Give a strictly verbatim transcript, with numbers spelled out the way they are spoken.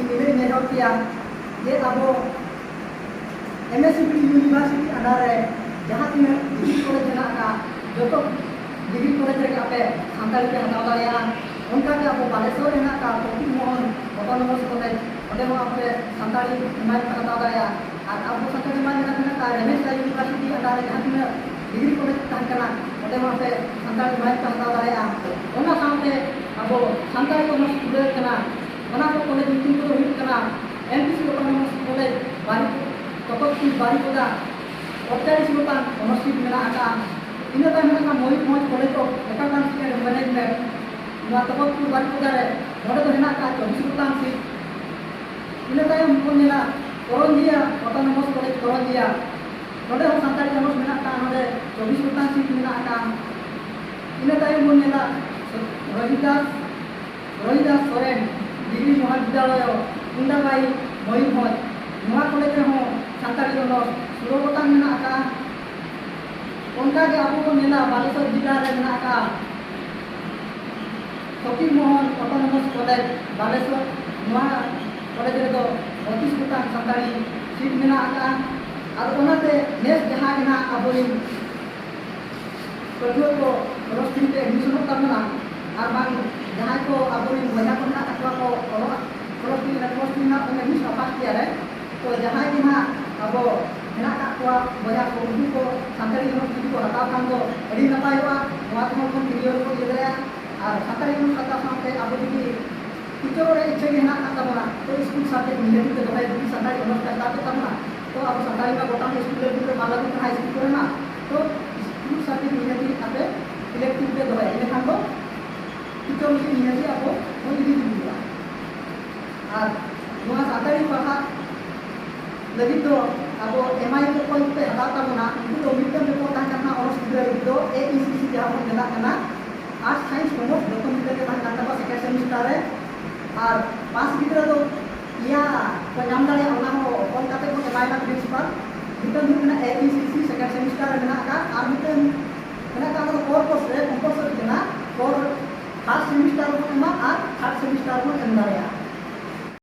ᱱᱤᱱᱟᱹᱜ ᱤᱧ ᱱᱮᱦᱚᱨ ᱯᱮᱭᱟ ᱡᱮ ᱟᱵᱚ M S C B University under ᱨᱮ ᱡᱟᱦᱟᱸ ᱛᱤᱱᱟᱹᱜ ᱰᱤᱜᱽᱨᱤ ᱠᱚᱞᱮᱡᱽ ᱢᱮᱱᱟᱜ ᱟᱠᱟᱫ, ᱡᱚᱛᱚ ᱰᱤᱜᱽᱨᱤ ᱠᱚᱞᱮᱡᱽ ᱨᱮᱜᱮ ᱟᱯᱮ ᱥᱟᱱᱛᱟᱲᱤ ᱯᱮ ᱦᱟᱛᱟᱣ ᱫᱟᱲᱮᱭᱟᱜᱼᱟ᱾ ᱚᱱᱠᱟᱜᱮ ᱟᱵᱚ ᱵᱟᱞᱮᱥᱚᱨ ᱨᱮ ᱦᱮᱱᱟᱜ ᱟᱠᱟᱫ ᱯᱷᱚᱠᱤᱨ ᱢᱳᱦᱚᱱ ᱚᱴᱳᱱᱚᱢᱟᱥ ᱠᱚᱞᱮᱡᱽ, ᱚᱸᱰᱮ ᱦᱚᱸ ᱟᱯᱮ ᱥᱟᱱᱛᱟᱲᱤ ᱮᱢᱟᱭ ᱯᱮ ᱦᱟᱛᱟᱣ ᱫᱟᱲᱮᱭᱟᱜᱼᱟ᱾ ᱟᱨ ᱟᱵᱚ ᱥᱟᱱᱛᱟᱲᱤ ᱢᱟᱭ ᱢᱮᱱᱟᱜ, ᱢᱮᱱᱟᱜ ᱟᱠᱟᱫ ᱨᱮᱵᱷᱮᱱᱥᱟ ᱤᱭᱩᱱᱤᱵᱷᱟᱨᱥᱤᱴᱤ ᱟᱱᱰᱟᱨ ᱨᱮ ᱡᱟᱦᱟᱸ ᱛᱤᱱᱟᱹᱜ ᱰᱤᱜᱽᱨᱤ ᱠᱚᱞᱮᱡᱽ ᱛᱟᱦᱮᱸ ᱠᱟᱱᱟ, ᱚᱸᱰᱮ ᱦᱚᱸ ᱟᱯᱮ ᱥᱟᱱᱛᱟᱲᱤ ᱢᱟᱭ ᱯᱮ ᱦᱟᱛᱟᱣ ᱫᱟᱲᱮᱭᱟᱜᱼᱟ᱾ ᱚᱱᱟ ᱥᱟᱶᱛᱮ ᱟᱵᱚ ᱥᱟᱱᱛᱟᱲᱤ ᱚᱱᱟᱨᱥ ᱠᱷᱩᱞᱟᱹᱣ ᱠᱟᱱᱟ, ᱚᱱᱟ ᱠᱚ ᱠᱚᱞᱮᱡᱽ ᱧᱩᱛᱩᱢ ᱠᱚᱫᱚ ᱦᱩᱭᱩᱜ ᱠᱟᱱᱟ M P C Autonomous College ᱵᱟᱨᱤ-, ᱛᱚᱯᱚᱛᱯᱩᱨ ᱵᱟᱨᱤᱯᱚᱫᱟ, ᱯᱚᱸᱭᱛᱟᱞᱞᱤᱥ ᱜᱚᱴᱟᱝ ᱚᱱᱟᱨᱥ ᱥᱤᱴ ᱢᱮᱱᱟᱜ ᱟᱠᱟᱫᱼᱟ᱾ ᱤᱱᱟᱹ ᱛᱟᱭᱚᱢ ᱢᱮᱱᱟᱜ ᱠᱟᱱᱟ Mayurbhanj College of Accountancy and Management, ᱱᱚᱣᱟ ᱛᱚᱯᱚᱛᱯᱩᱨ ᱵᱟᱨᱤᱯᱚᱫᱟ ᱨᱮ, ᱱᱚᱰᱮ ᱫᱚ ᱦᱮᱱᱟᱜ ᱟᱠᱟᱫ ᱪᱚᱵᱵᱤᱥ ᱜᱚᱴᱟᱝ ᱥᱤᱴ᱾ ᱤᱱᱟᱹ ᱛᱟᱭᱚᱢ ᱵᱚᱱ ᱧᱮᱞᱟ ᱠᱚᱨᱚᱱᱡᱤᱭᱟ Autonomous College ᱠᱚᱨᱚᱱᱡᱤᱭᱟ, ᱱᱚᱰᱮ ᱦᱚᱸ ᱥᱟᱱᱛᱟᱲᱤ ᱚᱱᱟᱨᱥ ᱢᱮᱱᱟᱜ ᱟᱠᱟᱫ, ᱱᱚᱰᱮ ᱪᱚᱵᱵᱤᱥ ᱜᱚᱴᱟᱝ ᱥᱤᱴ ᱢᱮᱱᱟᱜ ᱟᱠᱟᱫ᱾ ᱤᱱᱟᱹ ᱛᱟᱭᱚᱢ ᱵᱚᱱ ᱧᱮᱞᱟ ᱨᱚᱦᱤᱫᱟᱥ ᱨᱚᱦᱤᱫᱟᱥ ᱥᱚᱨᱮᱱ ᱰᱤᱜᱽᱨᱤ ᱢᱚᱦᱟᱵᱤᱫᱽᱫᱟᱞᱚᱭ, ᱠᱩᱱᱰᱟᱵᱟᱭᱤ, ᱢᱚᱭᱩᱨᱵᱷᱚᱸᱡᱽ, ᱱᱚᱣᱟ ᱠᱚᱞᱮᱡᱽ ᱨᱮᱦᱚᱸ ᱥᱟᱱᱛᱟᱲᱤ ᱚᱱᱟᱨᱥ ᱥᱳᱞᱳ ᱜᱚᱴᱟᱝ ᱢᱮᱱᱟᱜ ᱟᱠᱟᱫᱼᱟ᱾ ᱚᱱᱠᱟᱜᱮ ᱟᱵᱚ ᱵᱚᱱ ᱧᱮᱞᱟ ᱵᱟᱞᱮᱥᱚᱨ ᱡᱮᱞᱟ ᱨᱮ ᱢᱮᱱᱟᱜ ᱟᱠᱟᱫ ᱯᱷᱚᱠᱤᱨ ᱢᱳᱦᱚᱱ Autonomous College ᱵᱟᱞᱮᱥᱚᱨ, ᱱᱚᱣᱟ ᱠᱚᱞᱮᱡᱽ ᱨᱮᱫᱚ ᱯᱚᱸᱪᱤᱥ ᱜᱚᱴᱟᱝ ᱥᱟᱱᱛᱟᱲᱤ ᱥᱤᱴ ᱢᱮᱱᱟᱜ ᱟᱠᱟᱫᱼᱟ᱾ ᱟᱨ ᱚᱱᱟᱛᱮ ᱱᱮᱥ ᱡᱟᱦᱟᱸ ᱜᱮ ᱱᱟᱦᱟᱜ ᱟᱵᱚᱨᱮᱱ ᱯᱟᱹᱴᱷᱩᱣᱟᱹ ᱠᱚ ᱯᱞᱟᱥ ᱛᱷᱨᱤ ᱛᱮ ᱮᱰᱢᱤᱥᱚᱱᱚᱜ ᱛᱟᱵᱚᱱᱟ, ᱟᱨ ᱵᱟᱝ ᱡᱟᱦᱟᱸᱭ ᱠᱚ ᱟᱵᱚᱨᱮᱱ ᱵᱚᱭᱦᱟ ᱠᱚ ᱢᱮᱱᱟᱜ ᱛᱟᱠᱚᱣᱟ ᱠᱚ ᱚᱞᱚᱜ ᱯᱞᱟᱥ ᱛᱷᱨᱤ ᱨᱮᱱᱟᱜ ᱯᱞᱟᱥ ᱛᱷᱨᱤ ᱨᱮᱱᱟᱜ ᱮᱰᱢᱤᱥᱚᱱ ᱯᱷᱟᱥᱴ ᱤᱭᱟᱨ ᱨᱮ, ᱛᱚ ᱡᱟᱦᱟᱸᱭ ᱜᱮ ᱱᱟᱦᱟᱜ ᱟᱵᱚ ᱢᱮᱱᱟᱜ ᱠᱟᱜ ᱠᱚᱣᱟ ᱵᱚᱭᱦᱟ ᱠᱚ, ᱩᱱᱠᱩ ᱠᱚ ᱥᱟᱱᱛᱟᱲᱤ ᱚᱱᱟᱨᱥ ᱡᱩᱫᱤ ᱠᱚ ᱦᱟᱛᱟᱣ ᱠᱷᱟᱱ ᱫᱚ ᱟᱹᱰᱤ ᱱᱟᱯᱟᱭᱚᱜᱼᱟ᱾ ᱱᱚᱣᱟ ᱛᱮᱦᱚᱸ ᱵᱚᱱ ᱠᱮᱨᱤᱭᱟᱨ ᱵᱚᱱ ᱤᱭᱟᱹ ᱫᱟᱲᱮᱭᱟᱜᱼᱟ᱾ ᱟᱨ ᱥᱟᱱᱛᱟᱲᱤ ᱚᱱᱟᱨᱥ ᱦᱟᱛᱟᱣ ᱥᱟᱶᱛᱮ ᱟᱵᱚ ᱡᱩᱫᱤ ᱴᱤᱪᱟᱨ ᱨᱮ ᱤᱪᱪᱷᱟᱹ ᱜᱮ ᱦᱮᱱᱟᱜ ᱠᱟᱜ ᱛᱟᱵᱚᱱᱟ, ᱛᱚ ᱥᱠᱩᱞ ᱥᱟᱵᱡᱮᱠᱴ ᱱᱤᱦᱟᱹᱛᱤ ᱛᱮ ᱫᱚᱦᱚᱭ ᱡᱩᱫᱤ ᱥᱟᱱᱛᱟᱲᱤ ᱚᱱᱟᱨᱥ ᱛᱮ ᱦᱟᱛᱟᱣ ᱠᱚᱜ ᱛᱟᱵᱚᱱᱟ, ᱛᱚ ᱟᱵᱚ ᱥᱟᱱᱛᱟᱲᱤ ᱢᱟ ᱜᱚᱴᱟ ᱜᱮ ᱥᱠᱩᱞ ᱞᱮᱵᱮᱞ ᱨᱮ ᱵᱟᱝ ᱞᱟᱹᱜᱩᱜ ᱠᱟᱱᱟ, ᱦᱟᱭ ᱥᱠᱩᱞ ᱠᱚᱨᱮ ᱢᱟ᱾ ᱛᱚ ᱥᱠᱩᱞ ᱥᱟᱵᱡᱮᱠᱴ ᱱᱤᱦᱟᱹᱛᱤ ᱟᱯᱮ ᱤᱞᱮᱠᱴᱤᱵᱷ ᱯᱮ ᱫᱚᱦᱚᱭᱟ, ᱤᱱᱟᱹᱠᱷᱟᱱ ᱫᱚ ᱴᱤᱪᱟᱨ ᱞᱟᱹᱜᱤᱫ ᱱᱤᱦᱟᱹᱛᱤ ᱟᱵᱚ ᱵᱚᱱ ᱤᱫᱤ ᱦᱩᱭᱩᱜᱼᱟ᱾ ᱟᱨ ᱱᱚᱣᱟ ᱥᱟᱱᱛᱟᱲᱤ ᱯᱟᱲᱦᱟᱜ ᱞᱟᱹᱜᱤᱫ ᱫᱚ ᱟᱵᱚ M I ᱠᱚ ᱚᱠᱚᱭ ᱯᱮ ᱦᱟᱛᱟᱣ ᱛᱟᱵᱚᱱᱟ, ᱩᱱᱠᱩ ᱫᱚ ᱢᱤᱫᱴᱟᱝ ᱯᱮᱯᱟᱨ ᱛᱟᱦᱮᱸ ᱠᱟᱱᱟ ᱚᱱᱟᱨᱥ ᱜᱤᱫᱽᱨᱟᱹ ᱞᱟᱹᱜᱤᱫ ᱫᱚ A E C C ᱡᱟᱦᱟᱸ ᱵᱚᱱ ᱢᱮᱛᱟᱜ ᱠᱟᱱᱟ, ᱟᱨᱴᱥ ᱥᱟᱭᱮᱱᱥ ᱠᱚᱢᱟᱨᱥ ᱡᱚᱛᱚ ᱢᱤᱫᱴᱟᱝ ᱜᱮ ᱛᱟᱦᱮᱸ ᱠᱟᱱ ᱛᱟᱠᱚᱣᱟ ᱥᱮᱠᱮᱱᱰ ᱥᱮᱢᱤᱥᱴᱟᱨ ᱨᱮ᱾ ᱟᱨ ᱯᱟᱥ ᱜᱤᱫᱽᱨᱟᱹ ᱫᱚ ᱯᱮᱭᱟ ᱠᱚ ᱧᱟᱢ ᱫᱟᱲᱮᱭᱟᱜᱼᱟ, ᱚᱱᱟ ᱦᱚᱸ ᱚᱞ ᱠᱟᱛᱮ ᱵᱚᱱ ᱮᱢᱟᱭ ᱢᱟ ᱯᱨᱤᱱᱥᱤᱯᱟᱞ᱾ ᱢᱤᱫᱴᱟᱝ ᱦᱩᱭᱩᱜ ᱠᱟᱱᱟ A E C C second semester ᱨᱮ ᱢᱮᱱᱟᱜ ᱟᱠᱟᱫ, ᱟᱨ ᱢᱤᱫᱴᱟᱝ ᱢᱮᱱᱟᱜ ᱟᱠᱟᱫ, ᱚᱱᱟ ᱫᱚ ᱯᱚᱨ ᱠᱳᱨᱥ ᱨᱮ ᱠᱚᱢᱯᱟᱞᱥᱟᱨᱤ ᱠᱟᱱᱟ, ᱯᱚᱨ ᱯᱷᱟᱥᱴ ᱥᱮᱢᱤᱥᱴᱟᱨ ᱵᱚᱱ ᱮᱢᱟ ᱟᱨ ᱛᱷᱟᱨᱰ ᱥᱮᱢᱤᱥᱴᱟᱨ ᱵᱚᱱ ᱮᱢ ᱫᱟᱲᱮᱭᱟᱜᱼᱟ᱾